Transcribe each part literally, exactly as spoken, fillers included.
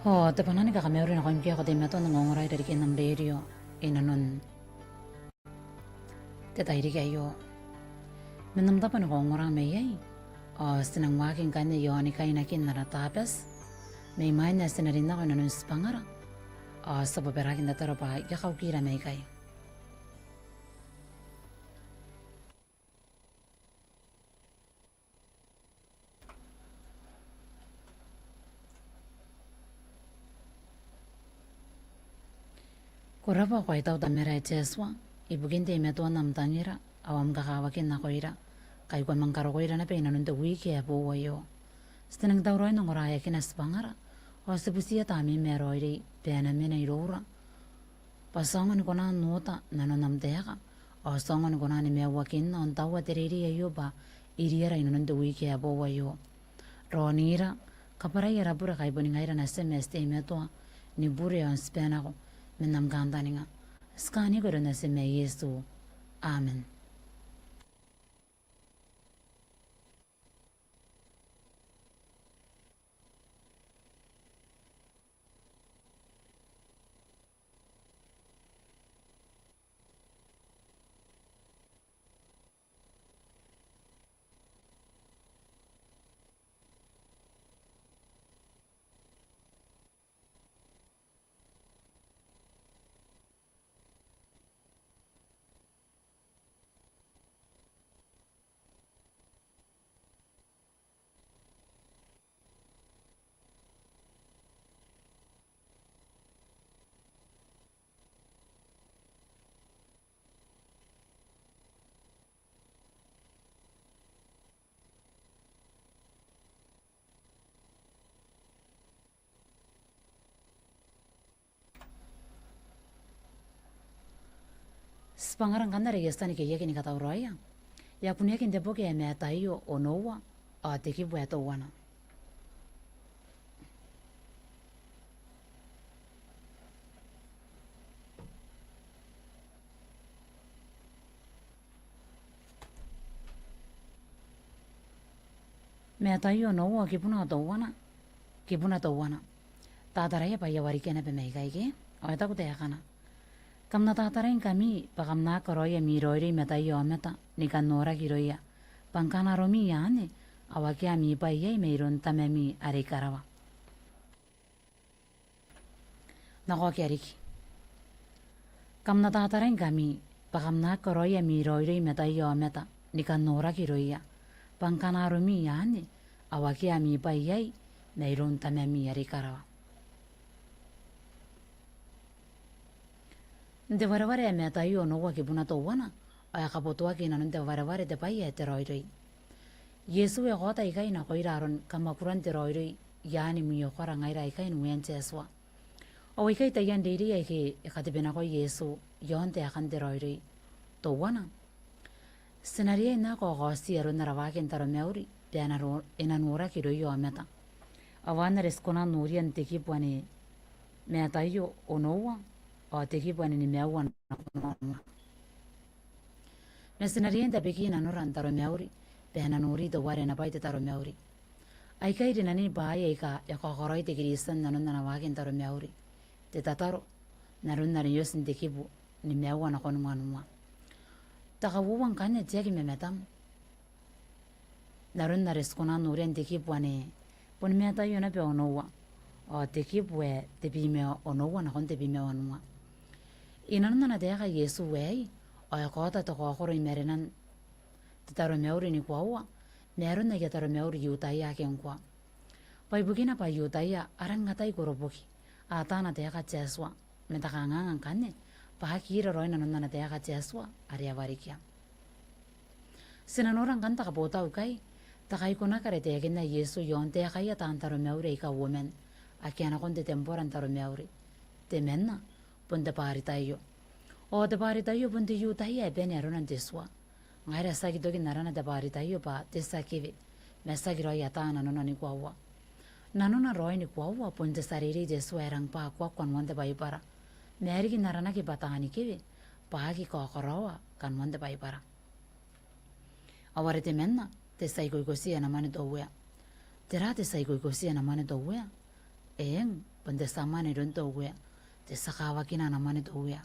Ao te bwanaa ni kamauri nakoim ngkoe ae ko teimatoa n ongora irarikin am rerio inanon te tairiki aio. Man am tabo ane ko ongora mai iai, ao ti nang waaki ngkanne iaon kainakin ara Tabati, mai mwain ae ti na rin nako inanon tibwangara, ao ti a bobaraaki n tataro bwa I a kaukira mai ikai. Ko rabwa, ko aitau Tamara ae te Atua, ibukin teimatoan am tangira ao am kakawakin nakoira, ngkai ko a manga karokoira naba inanon te wiki ae boou aio. Ti nang tauraoi n ongoraeakina tibwangara, ao ti butiia Tamneim ae raoiroi bwa e na mena iroura, bwa ti aonga ni kona n ota nanon am taeka, ao ti aonga ni kona ni maiuakinna ao n taua te reirei aio bwa iriara inanon te wiki ae boou aio. Raonira, kabwarai ara bure ngkai boni ngaira natim ae ti teimatoa ni bure ao n tibwa nako man am kantaninga. Ti kaaniko iroun Natim ae Iesu. Amen. Tibwangara ngkanne are I a tia ni keiaki ni katauraoia, e a kuneaki n te boki ae Mataio onoua, ao te kibu ae teuana. Mataio onoua, kibuna teuana, kibuna teuana. Tataraia bwa I a warikia naba mai ikai ke, ao e taku taekana: Kam na tatarai ngkami bwa kam na aki karaoi ami raoiroi i mataia aomata ni kan noraki irouia, bwa ngkana aromi anne, ao akea ami bwai iai mairoun Tamami are i karawa. N na okia riki. Kam na tatarai ngkami bwa kam na aki karaoi ami raoiroi i mataia aomata ni kan noraki irouia, bwa ngkana aromi anne, ao akea ami bwai iai mairoun Tamami are i karawa. N te wareware ae Mataio onoua, kibuna teuana, ao e kabotoaki inanon te wareware te bwai ae te raoiroi. Iesu e kaota ikai nakoira aron kamwakuran te raoiroi i aan mwiokara ngaira aikai n uean te Atua. Ao aikai taian reirei aike e katebenako Iesu iaon taekan te raoiroi. Teuana, ti na riai n aki kaokaoti aron ara waaki n taromauri bwa e na ro-, e na noraki irouia aomata. Ao anne are ti kona n noria n te kibu ae Mataio onoua, ao te kibu ae nimaua nakon onoua. Ma ti na riai n tabeki nanora n taromauri bwa e na nori teuare ana bwai te taromauri. Aikai rinanon bwaai aika e kakaraoi te Kiritian n nanon ana waaki n taromauri. Te tataro, n aron are e oti n te kibu nimaua nakon onoua. Te kauoua ngkanne, te aki mamatam. N aron are ti kona n noria n te kibu ae bon Mataio naba onoua, ao te kibu ae tebwi ma onoua nakon tebwi ma wanua. Inanon ana taeka Iesu aei, ao e kaota te kaokoro i marenan te taromauri ni koaua, ma aron aia taromauri I-Iutaia ake ngkoa. Bwa ibukina bwa I-Iutaia a rang atai koroboki, a ata ana taeka te Atua, ma te kanganga ngkanne bwa a aki ira raoi nanon ana taeka te Atua are a warikia. Ti na nora ngkanne te kabotau ikai, te kaikonaki are e taekinna Iesu iaon taekaia taan taromauri aika uoman, ake a nakon te tembora n taromauri. Temanna bon te Baritaio. Ao te Baritaio bon te I-Iutaia ae bane arona n te tua. Ngaira ti aki toki n arana te Baritaio bwa te tia kewe, ma tiaki raoi ata nanona ni koaua. Nanona raoi ni koaua bon te tia reirei te tua ae rang bwakuaku kanoan te Baibara, ma e riki n aranaki bwa taani kewe, bwa aki kakaraoa kanoan te Baibara. Ao are temanna, te tia ikoikotia ana mwane te Uea. Tera te tia ikoikotia ana mwane te Uea? Eng, bon te tia mwane iroun te Uea, te tia kawakina ana mwane te Uea.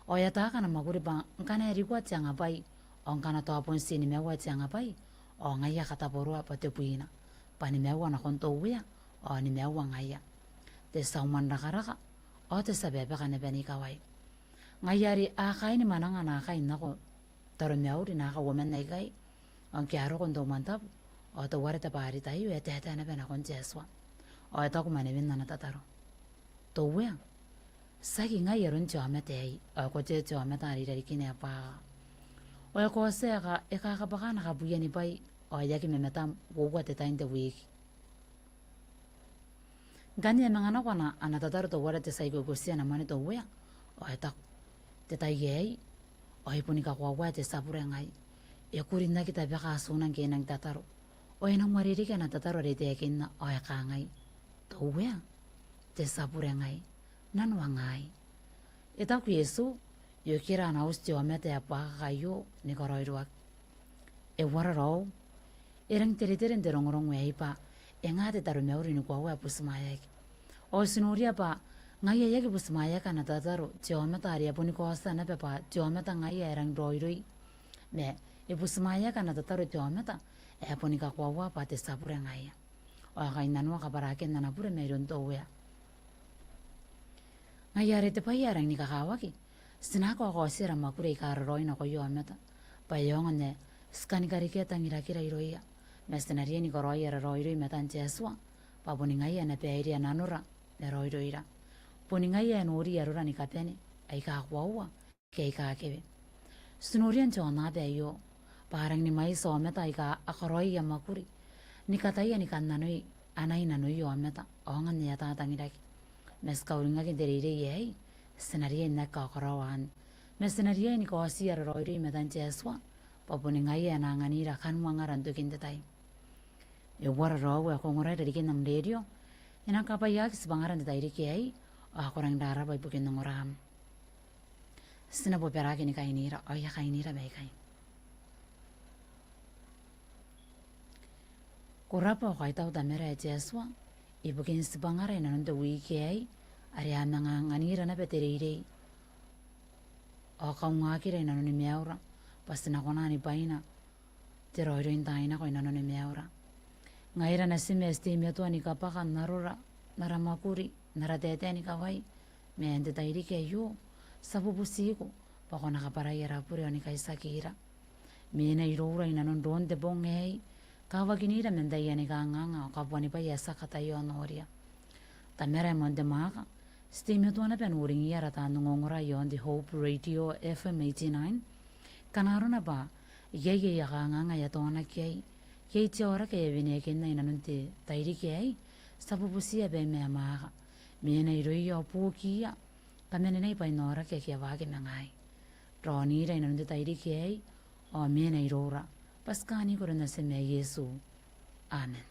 Ao e ataaki ana mwakuri bwa ngkana e rikoa te angabwai, ao ngkana tao bon ti nimaua te angabwai, ao ngaia e kataboroa bwa tebwina, bwa nimaua nakon te Uea, ao nimaua ngaia. Te tia umwanrakaraka, ao te tia babaka naba n ikawai. Ngaia are a kaaini mwananga naakai n nako taromauri naaka uoman aikai, ao ngke a roko n te umwantabu, ao teuare te bwai are tao e taetae naba nakon te Atua. Ao e taku mwanewen ana tataro, te Uea, tiaki ngai aron te aomata aei, ao e kotea te aomata are i rarikin ae bwaaka. Ao e kaotia ae ka-, e kakabwaka ana kabwianibwai, ao e aki mamatam uoua te tai n te wiiki. Ngkanne e a manga nako ana, ana tataro teuare te tia ikoikotia ana mwane te Uea, ao e taku, te tai aei, ao I boni kakoaua ae te tia bure ngai. E kuri n aki tabeka atuna ngke e nang tataro. Ao e nang uarereke ana tataro are e taekinna, ao e kangai, te Uea, te tia bure ngai, nanoangai. E taku Iesu, e okira ana auti te aomata ae bwaaka aio ni karaoiroaki. E uara raou? E rang teretere n te rongorongo aei bwa e nga te taromauri ni koaua ae butimwaeaki. Ao ti noria bwa ngaia e aki butimwaeaki ana tataro te aomata are e a boni kaotia naba bwa te aomata ngaia ae rang raoiroi. Ma e butimwaeaki ana tataro te aomata ae boni kakoaua bwa te tia bure ngaia. Ao e kainnanoa kabwaraken ana bure mairoun te Uea. Ngaia are te bwai ae rang ni kakawaki, ti na aki kaotia ara mwakuri aika raraoi nakoia aomata, bwa e aonga n ae ti kani karekea tangirakira irouia, ma ti na riai ni karaoi ara raoiroi i matan te Atua, bwa boni ngaia ae na bairea nanora ma raoiroira. Boni ngaia ae e nori arora ni kabane, aika koaua ke aika kewe. Ti noria n te aonnaba aio bwa a rang ni mwaiti aomata aika a karaoi aia mwakuri ni kataia ni kannanoi anai nanoia aomata, aonga n ae a tatangiraki. Ma ti kauringaki n te reirei aei, ti na riai n aki kakaraoa anne. Ma ti na riai ni kaoti ara raoiroi i matan te Atua, bwa boni ngaia ae e na anganira kaniwangara n tokin te tai. E uara raou ae ko ongora i rarikin am rerio? E nang kabwaiaki tibwangara n te tairiki aei, ao ko rang rarabwa ibukin ongoram. Ti na bobaraki ni kainira, ao I a kainira mai ikai. Ko rabwa, ao kaitau Tamara ae te Atua, ibukin tibwangara i nanon te wiiki aei, are a manga anganira naba te reirei, ao kaungakira i nanoni maiura, bwa ti na kona ni bwaina te raoiroi n taai nako i nanoni maiura. Ngaira natim ae ti teimatoa ni kabwaka n arora, n ara mwakuri, n ara taetae ni kawai, ma n te tairiki aio, ti a bubutiko bwa ko na kabwarai ara bure ao ni kaitiakira. Mena iroura i nanon roon te bong aei, kawakinira man taiani kanganga ao kabuanibwai ae ti a kataia ao noria. Tamara ae moan te mwaaka, ti teimatoa naba n uringiia ara taan ongongora iaon te Hope Radio F M eighty-nine. Ngkana arona bwa iai aia kanganga ae a taonaki iai, iai te aoraki ae a weneakinna i nanon te tairiki aei, ti a bubutiia bwa e mena mwaaka. Mena irouia ao buokiia, kamanenai bwain aoraki ake a waaki ma ngaai. Raonira i nanon te tairiki aei, ao mena iroura, bwa ti kaaniko n aran Natim ae Iesu. Amen.